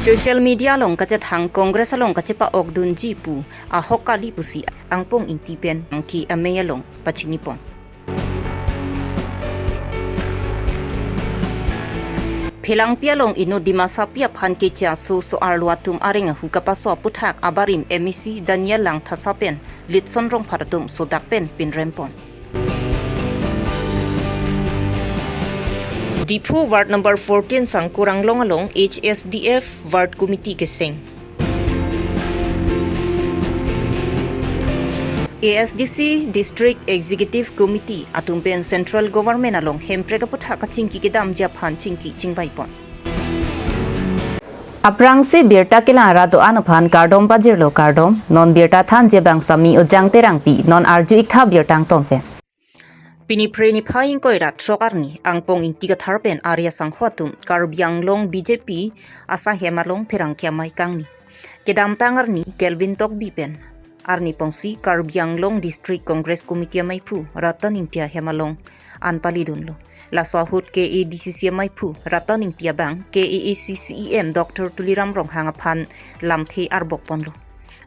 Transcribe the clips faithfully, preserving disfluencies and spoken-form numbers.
Social media along kachethang Congress along kachepa-okdunji pu ahok kali pusi Angpong Ingti pen angke amei along pachinipon. Phelangpi along inut Dimasapi aphan keche aso so-arlo atum areng ahu kapaso aputhak abarim M A C Daniel Langthasa pen Litson Rongphar atum sodak pen pinrempon. Diphu Ward number fourteen Sangkur Anglong along H S D F Ward Committee keseng. A S D C District Executive Committee atum pen Central Government along Hemprek aputhak kachingki kedamji aphan chingki chingvaipon. Aphrangsi birta kelang ra do-an aphan kardom pajirlo, kardom. Non birta thanji abang Sami Ojang Terangpi, non arju-iktha birta angton pen. Pini Phre niphai ingkoi ra throk arni Angpong Ingti Kathar pen Arya Sangho atum Karbi Anglong B J P asahem along pherangke amei kangni. Kedamtang arni Kelvin Tokbi pen arni pongsi Karbi Anglong District Congress Committee ameiphu Ratan Ingti ahem along an palidunlo. Laso ahut K A D C C ameiphu Ratan Ingti abang K A A C C E M Doctor Tuliram Ronghang aphan lamthe arbokponlo.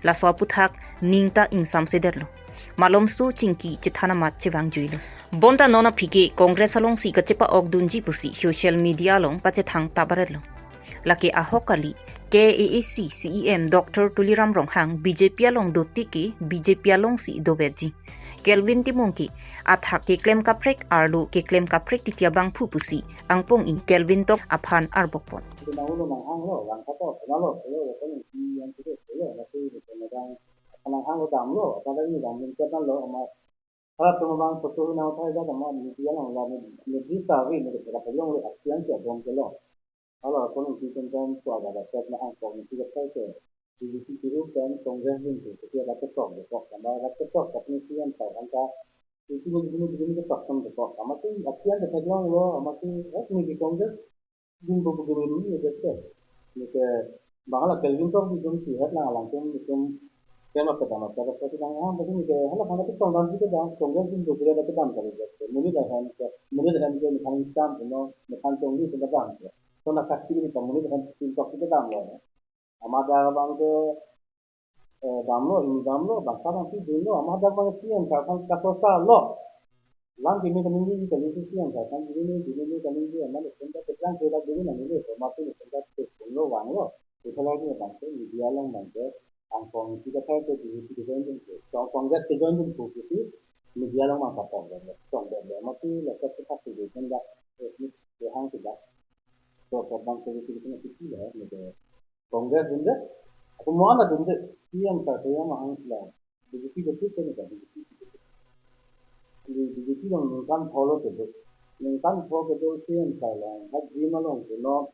Laso aputhak ning ta ingsamsedetlo. Malomso chingki chethan amat chevangjuilo. Bonta non aphi ke Congress alongsi kachepa-okdunji pusi social media along pachethang tabaretlo. Lake ahok kali, K A A C C E M Doctor Tuliram Ronghang B J P along dotik ke B J P alongsi dovetji. Kelvin Timung ke athak keklem kaprek arlo keklem kaprek titi abangphu pusi Angpong Ingti Kelvin Tok aphan arbokpon. Itu nang ulo nang hanglo, lang kato, kenalo, kelo, kelo, yang sudah, kelo, nasi, itu nang hanglo damlo, apa lagi damlo, kenalo, ama, hala atum abang photo na uthai jat ama media along la ni, ni register ave ni kepala pelong le aksian ke bom ke lo. Hala atum ingti pen pen so aga da tek na Angpong Ingti Kathar ke. D D C ke pen Congress din ke, ke ada ketok, ketok, ama ada ketok, tapi C M ta kan ta, itu ni, ini, ini ketok, kan ketok. Ama tu aksian ke pelong lo, ama tu, eh, ni di Congress, din bubu guru ni ni dek ke. Ni ke bang hala Kelvin Tokbi dum si het lang alangtum itum tema kedam apa apa kedam, ah, bagi ni ke hala bang itu tong dam si kedam, tong dam din bubu ada kedam kali dek ke. Muni dah hem ke, muni dah hem ke ni kan Islam, you know, ni kan tong ni kedam ke. So na kaksi ni kan muni dah hem tin tok si kedam lo. Ama dak abang ke, eh, damlo, ini damlo, bangsa bangsi dunlo, ama dak abang C M ta kan kasosa lo. Lam kini kami ni kami si C M ta kan kini ni, kini ni kami ni, ama ni senda petang kela kini nang ni, so mati ni senda pun lo, vanglo. Itu lagi abang ke media along abang ke, Angpong Ingti Kathar ke di, di, di, di, di, so Congress ke join din ko kisi, media along abang kapok, kapok, mati lekat kita sih di senda, eh, ni, hang tidak. So, abang ke di, di, di, di, di, di, Congress dunde, ako mo-an dunde, C M ta C M ahang sila, B J P betul ke neka, B J P. Di B J P along ningkan pho lo kedo, ningkan pho kedo C M ta along, ha Jim along ke no,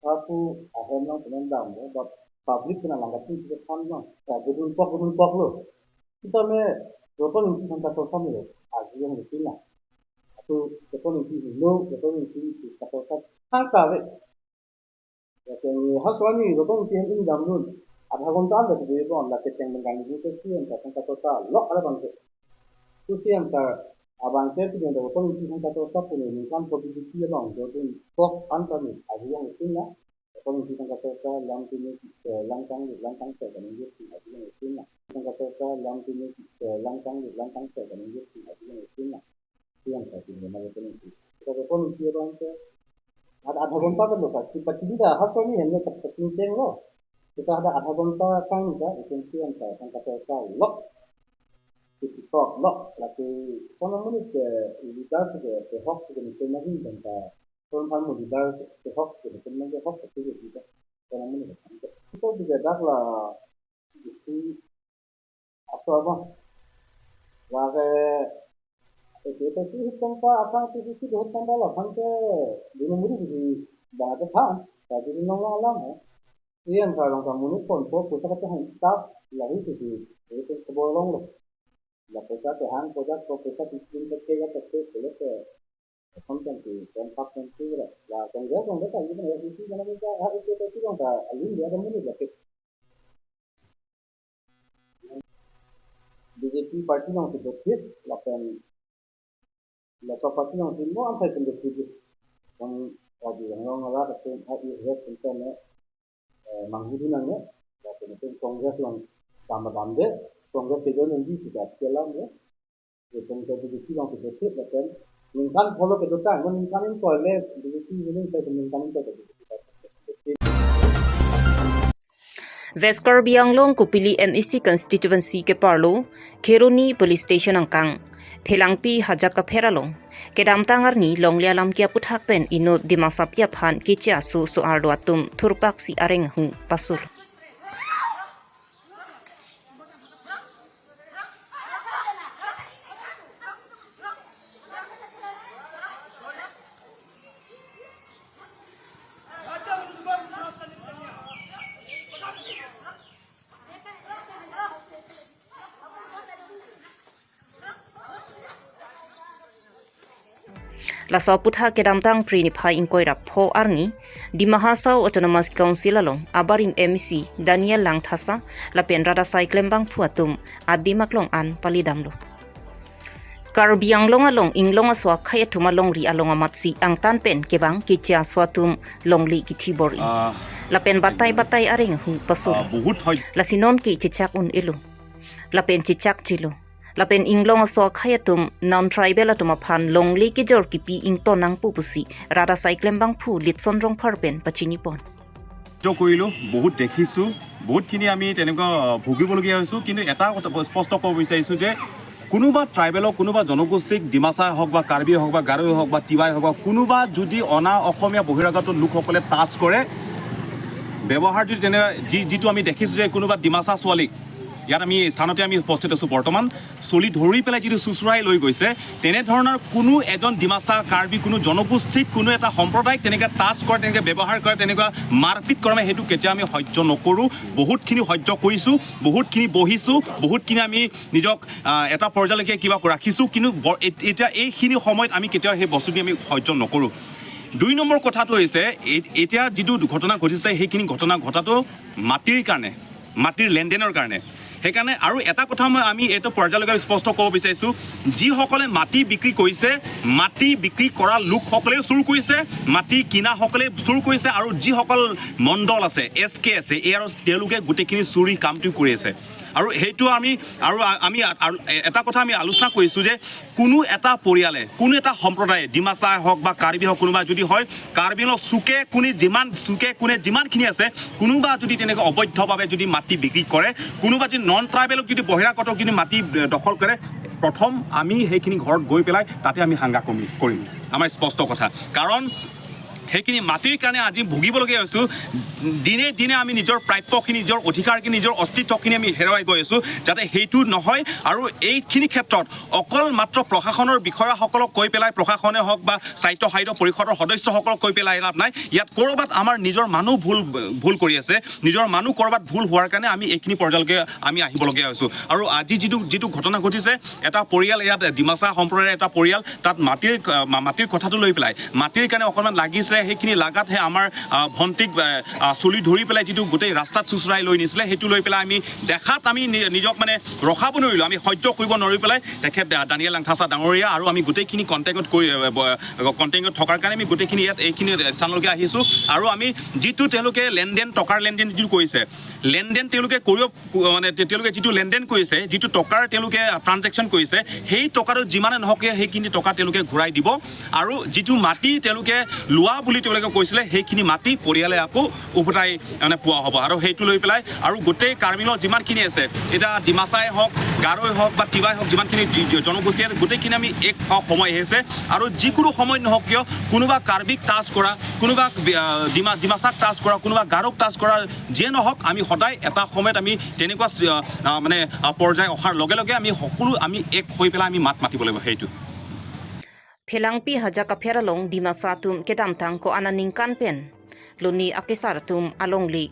aku ahem along ke no damlo, but public ke na langkat ni kita kan no, ya gedun pok, gedun pok lo. Kita me, Ratan Ingti aphan kasosa ni lo, agi yang betul na. Aku Ratan Ingti lo, Ratan Ingti kasosa, hang kave. Ya, ke ni ha suani Ratan Ingti hem ingdam dun. Adha ghonta an dak debon, lake teng bengkang ni ke C M ta aphan kasosa lo hala abang ke. Tu C M ta abang ke tu benda Ratan Ingti aphan kasosa pu ni ningkan pho B J P along dodun kok an kami ahi yang isin na. Ratan Ingti aphan kasosa lam tu ni, eh, lam tang, lam tang se kami ye si ahi yang isin na. Aphan kasosa lam tu ni, eh, lam tang, lam tang se kami ye si ahi yang isin na. Yang saya tinggal mana pun itu. Kita ke pon itu orang ke. Ada, ada ghonta kan lo, kita, kita dah, ha suani hem ne tak penting lo. Kita ada, ada ghonta kan kita, itu C M ta aphan kasosa lo. Itu tok lo, lagi, kono muni ke, leader ke, ke hok ke, ni ke mungkin dan ka, kono kan muni leader ke hok ke, ni ke mungkin hok ke, ke, ke, kono muni ke. Itu juga dak la, itu, apa, apa. Lagi, itu, itu, itu, itu, apa, apa, itu, itu, itu, apa, apa, apa, itu, di nomor itu, di, dah ada kan, tapi di nomor alam, ya. Iya, kalau kamu ni phone ko, kita kata hang tap, lagi tu di, itu kebolong lo. La pesa ke hang ko jak ko pesa di screen ke ya ke ke ke ke. Kon kan tu, kon pap kan tu la. La kon ya kon kan ni ya itu kan kita ha itu itu itu kan ta alin dia ada muni ya ke. B J P party nang tu betul, lapen laso party nang tu mo an sai kan betul. Kan lagi yang orang ngala ke tu ha i hes kan ne. Eh, Manghu dun nang ya. Ya, kemudian Congress along tambah damde, Congress kedo nunggi sudah sekian lama ya. Ya, Congress itu sih yang sudah sih, ya kan. Ningkan follow kedo tang, ningkan yang toilet, itu sih ini saya ningkan yang toilet. West Karbi Anglong Kopili M A C constituency keparlo Kheroni police station angkang Phelangpi Haja Kapher along kedamtang arni longle alam ke aputhak pen inut Dimasapi aphan keche aso so-arlo atum thurpaksi areng ahu pasol. Laso aputhak kedamtang Phre niphai ingkoi ra pho arni Dima Hasao Autonomous Council along abarim M A C Daniel Langthasa lapen rat asai klembangphu atum adim aklong an palidamlo. Karbi Anglong along inglong aso akhei atum alongri along amatsi angtan pen kevang keche aso atum longle kithi bor-i. Ah, lapen batai batai areng ahu pasol. Ah, bahut hoi. Lasi non ke chechak un-elo. Lapen chechak chelo. Lapen inglong aso akhei atum non-tribal atum aphan longle kejor kipi ington nangpo pusi rat asai klembangphu Litson Rongphar pen pachinipon. সহ্য কৰিলোঁ, বহুত দেখিছোঁ, বহুতখিনি আমি তেনেকুৱা ভুগিবলগীয়া হৈছোঁ। কিন্তু এটা কথা স্পষ্ট ক'ব বিচাৰিছোঁ যে কোনোবা ট্ৰাইবেলক, কোনোবা জনগোষ্ঠীক, ডিমাচা হওক বা কাৰ্বি হওক বা গাৰোৱে হওক বা তিৱাই হওক বা কোনোবা যদি অনা অসমীয়া বহিৰাগত লোকসকলে টাচ কৰে, ব্যৱহাৰ যদি তেনে যি যিটো আমি দেখিছোঁ যে কোনোবা ডিমাচা ছোৱালীক, ইয়াত আমি স্থানতে আমি উপস্থিত আছোঁ বৰ্তমান, চুলি ধৰি পেলাই যিটো চুচৰাই লৈ গৈছে, তেনেধৰণৰ কোনো এজন ডিমাচা, কাৰ্বি, কোনো জনগোষ্ঠীক, কোনো এটা সম্প্ৰদায়ক তেনেকে টাচ কৰে, তেনেকে ব্যৱহাৰ কৰে, তেনেকুৱা মাৰপিট কৰে, সেইটো কেতিয়াও আমি সহ্য নকৰোঁ। বহুতখিনি সহ্য কৰিছোঁ, বহুতখিনি বহিছোঁ, বহুতখিনি আমি নিজক, আহ, এটা পৰ্যায়লৈকে কিবা ৰাখিছোঁ, কিন্তু বৰ-, এত-, এতিয়া এইখিনি সময়ত আমি কেতিয়াও সেই বস্তুখিনি আমি সহ্য নকৰোঁ। দুই নম্বৰ কথাটো হৈছে, এ-, এতিয়া যিটো ঘটনা ঘটিছে, সেইখিনি ঘটনা ঘটাটো মাটিৰ কাৰণে, মাটিৰ লেনদেনৰ কাৰণে। সেইকাৰণে আৰু এটা কথা মই আমি এইটো পৰ্যায়লৈকে স্পষ্ট ক'ব বিচাৰিছোঁ, যিসকলে মাটি বিক্ৰী কৰিছে, মাটি বিক্ৰী কৰা লোকসকলেও চুৰ কৰিছে, মাটি কিনাসকলে চুৰ কৰিছে, আৰু যিসকল মণ্ডল আছে, এছ কে আছে, এই আৰু তেওঁলোকে গোটেইখিনি চুৰি কামটো কৰি আছে। আৰু সেইটো আমি, আৰু আ-, আমি আ-, আৰু এ-, এটা কথা আমি আলোচনা কৰিছোঁ যে কোনো এটা পৰিয়ালে, কোনো এটা সম্প্ৰদায়ে, ডিমাচাই হওক বা কাৰ্বি হওক, কোনোবা যদি হয়, কাৰ্বি আংলং চুকে কোণে যিমান, চুকে কোণে যিমানখিনি আছে, কোনোবা যদি তেনেকৈ অবৈধভাৱে যদি মাটি বিক্ৰী কৰে, কোনোবা যদি নন ট্ৰাইবেলক যদি বহিৰাগতক যদি মাটি, এ, দখল কৰে, প্ৰথম আমি সেইখিনি ঘৰত গৈ পেলাই তাতে আমি হাংগা কমি কৰিম। আমাৰ স্পষ্ট কথা। কাৰণ সেইখিনি মাটিৰ কাৰণে আজি ভুগিবলগীয়া হৈছোঁ। দিনে দিনে আমি নিজৰ প্ৰাপ্যখিনি, নিজৰ অধিকাৰখিনি, নিজৰ অস্তিত্বখিনি আমি হেৰুৱাই গৈ আছোঁ, যাতে সেইটো নহয়। আৰু এইখিনি ক্ষেত্ৰত অকল মাত্ৰ প্ৰশাসনৰ বিষয়াসকলক কৈ পেলাই, প্ৰশাসনে হওক বা স্বায়ত্তশাসিত পৰিষদৰ সদস্যসকলক কৈ পেলাই লাভ নাই। ইয়াত ক'ৰবাত আমাৰ নিজৰ মানুহ ভুল, ভুল কৰি আছে, নিজৰ মানুহ ক'ৰবাত ভুল হোৱাৰ কাৰণে আমি এইখিনি পৰ্যায়লৈকে আমি আহিবলগীয়া হৈছোঁ। আৰু আজি যিটো, যিটো ঘটনা ঘটিছে, এটা পৰিয়াল, ইয়াত ডিমাচা সম্প্ৰদায়ৰ এটা পৰিয়াল, তাত মাটিৰ, আহ, মা-, মাটিৰ কথাটো লৈ পেলাই, মাটিৰ কাৰণে অকণমান লাগিছে, সেইখিনি লাগাতহে আমাৰ, আহ, ভণ্টিক, আহ, আহ, চুলি ধৰি পেলাই যিটো গোটেই ৰাস্তাত চুচৰাই লৈ নিছিলে, সেইটো লৈ পেলাই আমি দেখাত আমি নি-, নিজক মানে ৰখাব নোৱাৰিলোঁ, আমি সহ্য কৰিব নোৱাৰি পেলাই তেখেত, আহ, দানিয়েল লাংথাচা ডাঙৰীয়া আৰু আমি গোটেইখিনি কণ্টেক্টত কৰি, আহ, ব-, কণ্টেক্টত থকাৰ কাৰণে আমি গোটেইখিনি ইয়াত এইখিনি স্থানলৈকে আহিছোঁ। আৰু আমি যিটো তেওঁলোকে লেনদেন, টকাৰ লেনদেন যিটো কৰিছে, লেনদেন তেওঁলোকে কৰিব, মানে তে-, তেওঁলোকে যিটো লেনদেন কৰিছে, যিটো টকাৰ তেওঁলোকে ট্ৰানজেকশ্যন কৰিছে, সেই টকাটো যিমানে নহওক কিয় সেইখিনি টকা তেওঁলোকে ঘূৰাই দিব। আৰু যিটো মাটি তেওঁলোকে লোৱা বুলি তেওঁলোকে কৈছিলে, সেইখিনি মাটি পৰিয়ালে আকৌ উভতাই মানে পোৱা হ'ব। আৰু সেইটো লৈ পেলাই আৰু গোটেই কাৰ্বি আংলঙত যিমানখিনি আছে, এতিয়া ডিমাচাই হওক, গাৰৈ হওক বা তিৱাই হওক, যিমানখিনি জি-, জি-, জনগোষ্ঠী আছে, গোটেইখিনি আমি এক হ-, সময় আহিছে। আৰু যিকোনো সময়ত নহওক কিয়, কোনোবা কাৰ্বিক টাচ কৰা, কোনোবা বি-, আহ, ডিমা-, ডিমাচাক টাচ কৰা, কোনোবা গাৰোক টাচ কৰা, যিয়ে নহওক, আমি সদায় এটা সময়ত আমি তেনেকুৱা চি-, আহ, আহ, মানে, আহ, পৰ্যায় অহাৰ লগে লগে আমি সকলো আমি এক হৈ পেলাই আমি মাত মাতিব লাগিব, সেইটো। Phelangpi Haja Kapher along Dimasa atum kedamtang ko-an aningkan pen loni akesar atum alongle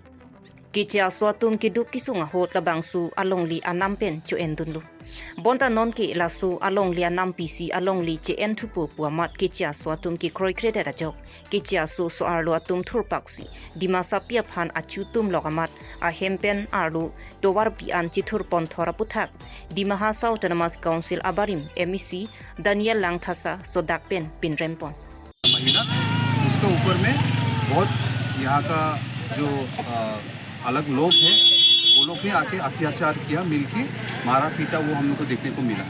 keche aso atum keduk kesung ahut labangso alongle anam pen cho-endunlo. Bonta non ke laso alongle anam pisi alongle che-en thupo pu amat keche aso atum kekroikredet ajok keche aso so-arlo atum thurpaksi Dimasapi aphan achutum lok amat ahem pen arlo tovarpi an chethurpon thor aputhak Dima Hasao Autonomous Council abarim M A C Daniel Langthasa sodak pen pinrempon. महीना, उसके ऊपर में बहुत यहाँ का जो, अ, अलग लोग हैं, वो लोग ने आके अत्याचार किया, मिलके मारा पीटा, वो हम लोग को देखने को मिला।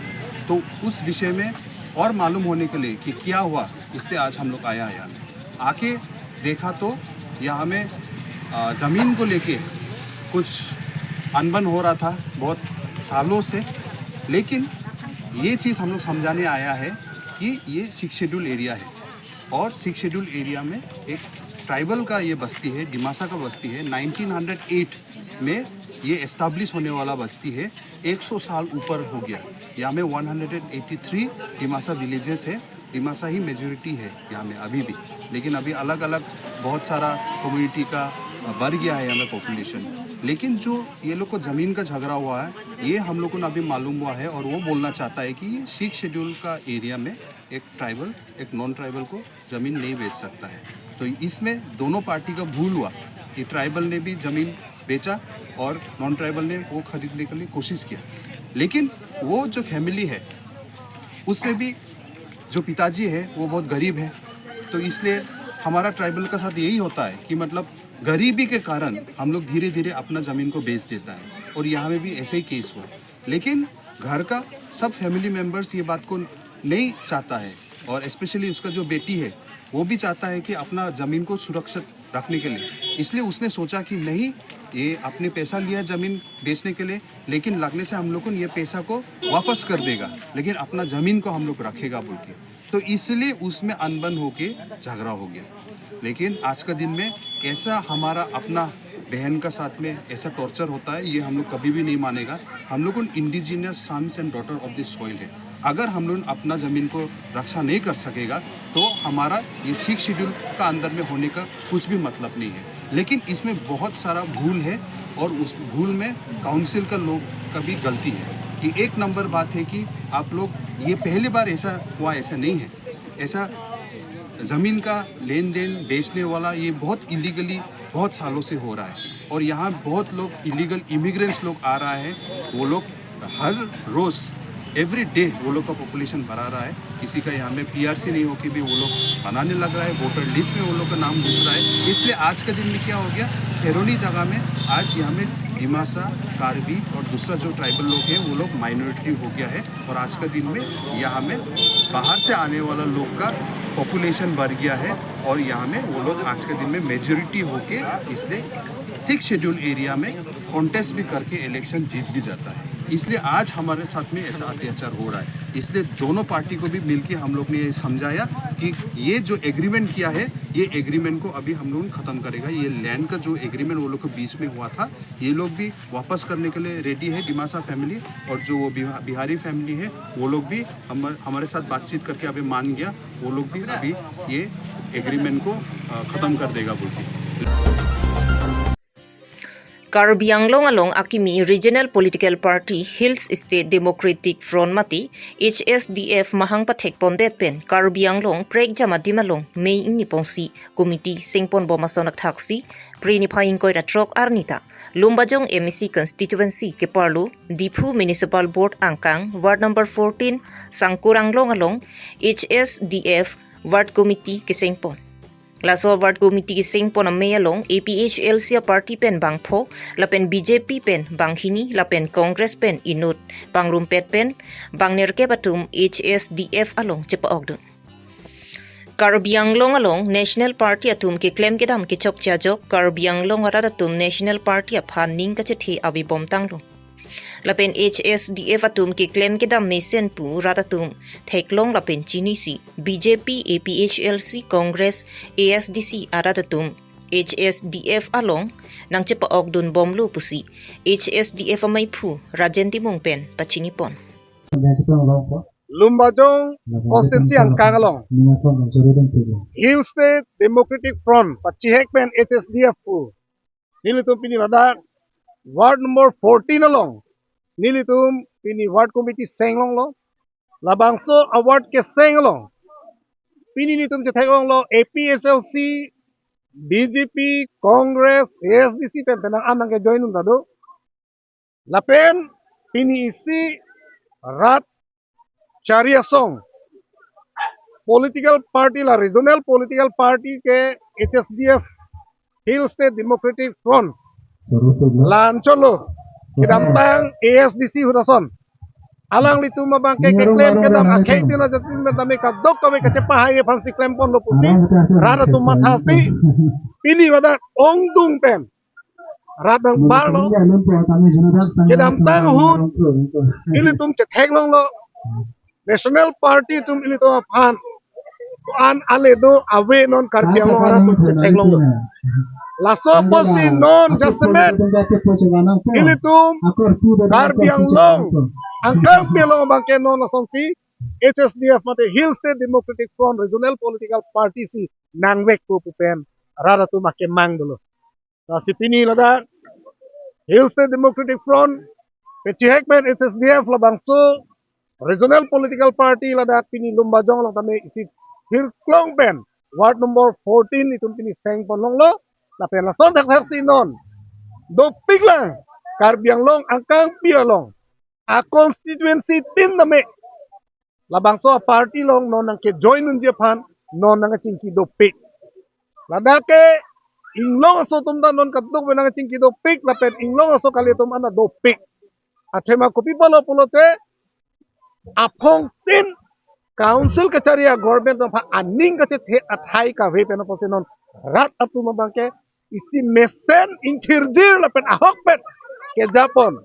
तो उस विषय में और मालूम होने के लिए कि क्या हुआ, इसलिए आज हम लोग आया है यहाँ में। आके देखा तो यहाँ में, आ, ज़मीन को लेके कुछ अनबन हो रहा था बहुत सालों से, लेकिन ये चीज़ हम लोग समझाने आया है कि ये सिक्स शेड्यूल एरिया है और सिक्स शेड्यूल एरिया में एक ट्राइबल का ये बस्ती है, डिमासा का बस्ती है। नाइनटीन हंड्रेड एट में ये एस्टाब्लिश होने वाला बस्ती है, एक सौ साल ऊपर हो गया। यहाँ में one hundred eighty three Dimasa villages है, डिमासा ही मेजोरिटी है यहाँ में अभी भी, लेकिन अभी अलग अलग बहुत सारा कम्युनिटी का बढ़ गया है यहाँ में पॉपुलेशन। लेकिन जो ये लोग को ज़मीन का झगड़ा हुआ है, ये हम लोग को अभी मालूम हुआ है और वो बोलना चाहता है कि ये सिक्स शेड्यूल का एरिया में एक ट्राइबल एक नॉन ट्राइबल को ज़मीन नहीं बेच सकता है। तो इसमें दोनों पार्टी का भूल हुआ कि ट्राइबल ने भी ज़मीन बेचा और नॉन ट्राइबल ने वो खरीदने के लिए कोशिश किया, लेकिन वो जो फैमिली है उसमें भी जो पिताजी है वो बहुत गरीब है। तो इसलिए हमारा ट्राइबल का साथ यही होता है कि मतलब गरीबी के कारण हम लोग धीरे धीरे अपना ज़मीन को बेच देता है और यहाँ में भी ऐसे ही केस हुआ। लेकिन घर का सब फैमिली मेंबर्स ये बात को नहीं चाहता है और स्पेशली उसका जो बेटी है वो भी चाहता है कि अपना ज़मीन को सुरक्षित रखने के लिए। इसलिए उसने सोचा कि नहीं, ये आपने पैसा लिया ज़मीन बेचने के लिए, लेकिन लगने से हम लोग को ये पैसा को वापस कर देगा, लेकिन अपना ज़मीन को हम लोग रखेगा बोल के। तो इसलिए उसमें अनबन होके झगड़ा हो गया। लेकिन आज का दिन में ऐसा हमारा अपना बहन का साथ में ऐसा टॉर्चर होता है, ये हम लोग कभी भी नहीं मानेगा। हम लोग उन indigenous sons and daughter of this soil है। अगर हम लोग अपना ज़मीन को रक्षा नहीं कर सकेगा तो हमारा ये सिक्स शेड्यूल का अंदर में होने का कुछ भी मतलब नहीं है। लेकिन इसमें बहुत सारा भूल है और उस भूल में काउंसिल का लोग का भी गलती है कि एक नंबर बात है कि आप लोग, ये पहली बार ऐसा हुआ, ऐसा नहीं है। ऐसा ज़मीन का लेन देन बेचने वाला ये बहुत इलीगली बहुत सालों से हो रहा है और यहाँ बहुत लोग इलीगल इमिग्रेंट्स लोग आ रहा है। वो लोग हर रोज़, एवरी डे वो लोग का पॉपुलेशन बढ़ा रहा है। किसी का यहाँ में पीआरसी नहीं होके भी वो लोग बनाने लग रहा है, वोटर लिस्ट में वो लोग का नाम घुस रहा है। इसलिए आज के दिन में क्या हो गया, खैरोनी जगह में आज यहाँ में डिमासा, कार्बी और दूसरा जो ट्राइबल लोग हैं वो लोग माइनॉरिटी हो गया है और आज का दिन में यहाँ में बाहर से आने वाला लोग का पॉपुलेशन बढ़ गया है और यहाँ में वो लोग आज के दिन में मेजोरिटी होके इसलिए सिक्स शेड्यूल एरिया में कॉन्टेस्ट भी करके इलेक्शन जीत भी जाता है। इसलिए आज हमारे साथ में ऐसा अत्याचार हो रहा है। इसलिए दोनों पार्टी को भी मिलके हम लोग ने ये समझाया कि ये जो एग्रीमेंट किया है, ये एग्रीमेंट को अभी हम लोग ख़त्म करेगा। ये लैंड का जो एग्रीमेंट वो लोग के बीच में हुआ था, ये लोग भी वापस करने के लिए रेडी है, डिमासा फैमिली, और जो वो बिहा-, बिहारी फैमिली है, वो लोग भी हम, हमारे साथ बातचीत करके अभी मान गया, वो लोग भी अभी ये एग्रीमेंट को, अ, ख़त्म कर देगा बोल के। Karbi Anglong along akimi regional political party Hills State Democratic Front mate H S D F mahang pathek pondet pen Karbi Anglong prekjam adim along May ingni pongsi committee sengpon bom ason akthaksi Phre niphai ingkoi ra throk arni ta Lumbajong M A C constituency keparlo Diphu Municipal Board angkang ward number fourteen Sangkur Anglong along H S D F ward committee kesengpon. Laso ward committee kesengpon amei along A P H L C aparty pen bangpho, lapen B J P pen banghini, lapen Congress pen inut, pangrumpet pen bangnerkep atum H S D F along chepa-okdun. Karbi Anglong along National Party atum keklem kedam kechokche ajok Karbi Anglong arat atum National Party aphan ning kachethe ave bomtanglo. Lapen H S D F atum keklem kedam mesen pu rat atum theklong lapen chinisi B J P, A P H L C, Congress, A S D C arat atum H S D F along nangchepa-okdun bomlo pusi H S D F ameiphu Rajen Timung pen pachinipon. Lumbajong constituency angkang along Hill State Democratic Front pachihek pen H S D F pu nelitum pini ladak ward number fourteen along nelitum pini ward committee senglonglo. Labangso a ward keseng along pini nelitum chetheklonglo A P H L C, B J P, Congress, A S D C pen penang an nangkejoin un ta do. Lapen pini isi rat chari asong political party la regional political party ke H S D F, Hill State Democratic Front La-anchotlo. Kedamtang A S D C ahut ason alanglitum abangke keklem kedam akhei tin ajatin tame kadokave kachepahai aphansi klemponlo pusi rat atum mathasi, pini ladak ongdung pen rat nangbarlo. Kedamtang ahut ilitum chetheklonglo, National Party atum ilitum aphan ko-an ale do ave, non Karbi Anglong arat atum chetheklonglo. Laso apotsi non jasemet ilitum Karbi Anglong angkangpi along abangke non lasonsi H S D F mate Hill State Democratic Front Regional Political Party si nangvekpo pu pen rat atum akemang dolo. Lasi pini ladak Hill State Democratic Front pachihek pen H S D F labangso Regional Political Party ladak pini Lumbajong along tame isi hirklong pen ward number fourteen itum pini sengponlonglo. Lapen lason thakthaksi non dopiklang Karbi Anglong angkangpi along a constituency tin tame labangso a party along non nangkejoin unji aphan non nangkachingki dopik. Ladak ke inglong aso atum ta non kadokave nangkachingki dopik, lapen inglong aso kali atum ana dopik. Athema kopi pulo pulote aphong tin council kachari a government aphan aning kachethe athai kave pen apotsi non rat atum abangke isi mesen ingthirjir lapen ahokpet kejapon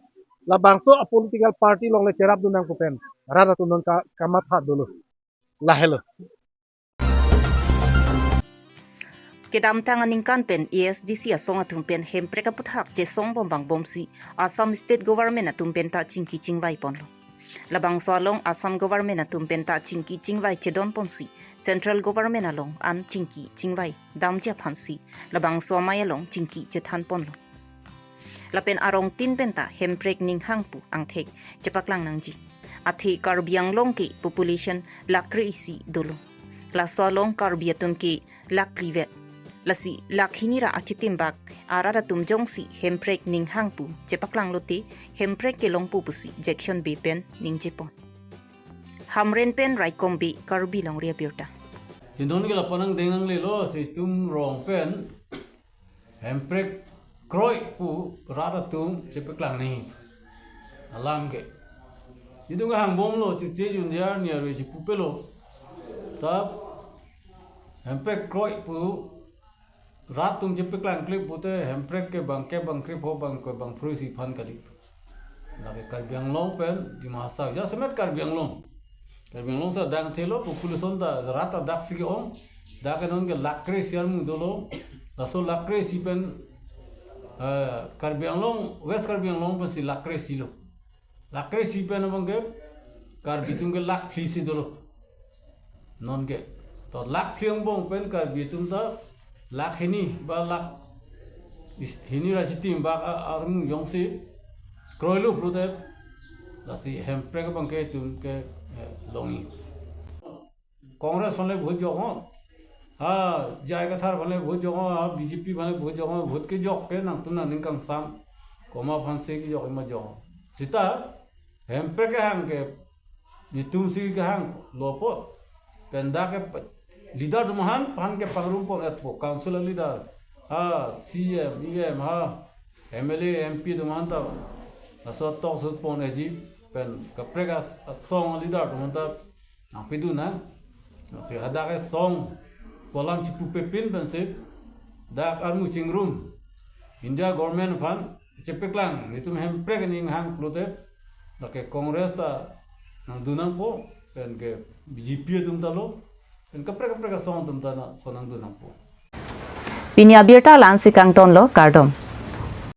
labangso a political party along le cherapdun nangpo pen rat atum non ka kamatha dolo. Lahelo. Kedamtang aningkan pen A S D C asong atum pen hemprek aputhak chesong bom vangbomsi Assam State Government atum penta chingki chingvaiponlo. Labangso along Assam Government atum penta chingki chingvai chedonponsi Central Government along an chingki chingvai damji aphansi labangso amei along chingki chethanponlo. Lapen arong tin penta hemprek ninghang pu angthek chepaklang nangji. Athe Karbi Anglong ke population lakh kre-isi dolo. Laso along Karbi atum ke lakh phli vet. Lasi lakh hini ra achitim bak arat atum jongsi hemprek ninghang pu chepaklanglote hemprek kelongpo pusi Jackson Bey pen ningjepon. Hamren pen Raikom Bey, Karbi Longri Abirta. Sindon ke lapanang dengang lelo si itum rong pen hemprek kroi pu rat atum chepaklang ni alam ke. Itum ke hangbomlo, chuche junjar niar we chipupelo. Tap hemprek kroi pu rat atum chepaklang klik pute hemprek ke bangkep bangkrepho bangkep bangphruisi aphan kali. Lake Karbi Anglong pen Dima Hasao, jasemet Karbi Anglong. Karbi Anglong sa dang thelo, population ta rat ta daksi ke-ong. Dak ke non ke lakh kre-isi armu dolo. Laso lakh kre-isi pen, eh, Karbi Anglong, West Karbi Anglong pensi lakh kre-isi lo. Lakh kre-isi pen abangke Karbi atum ke lakh phli si dolo. Non ke. To lakh phli angbong pen Karbi atum ta lakh hini ba lakh is-, hini ra chitim bak a-, armu jongsi kroilu pulote lasi hemprek abangke itum ke, eh, longji. Congress aphan le vote jok ho. Ha, J I Kathar aphan le vote jok ho, ha, B J P aphan le vote jok ho, vote kejok ke nangtum nangning kangsam. Komat aphansi kejok ma jok ho. Sita, hemprek kehang ke, itum si kehanglo apot. Pen dak ke pe-, leader atum aphan, aphan ke pangrumpon etpo, council leader. Ha, C M, E M, ha, M L A, M P atum aphan ta. Laso tok sut pon eji, pen kaprek as-, asong leader atum aphan ta nangpidun nang. Lasi hadak ke song pu alam chipupe pin pensi dak armu chingrum India government aphan chepaklang, netum hemprek ninghang pulote, lake Congress ta nangdun nangpo, pen ke B J P atum ta lo, pen kaprek kaprek asong atum ta lason nangdun nangpo. Pini abirta la-ansi kangtonlo, kardom.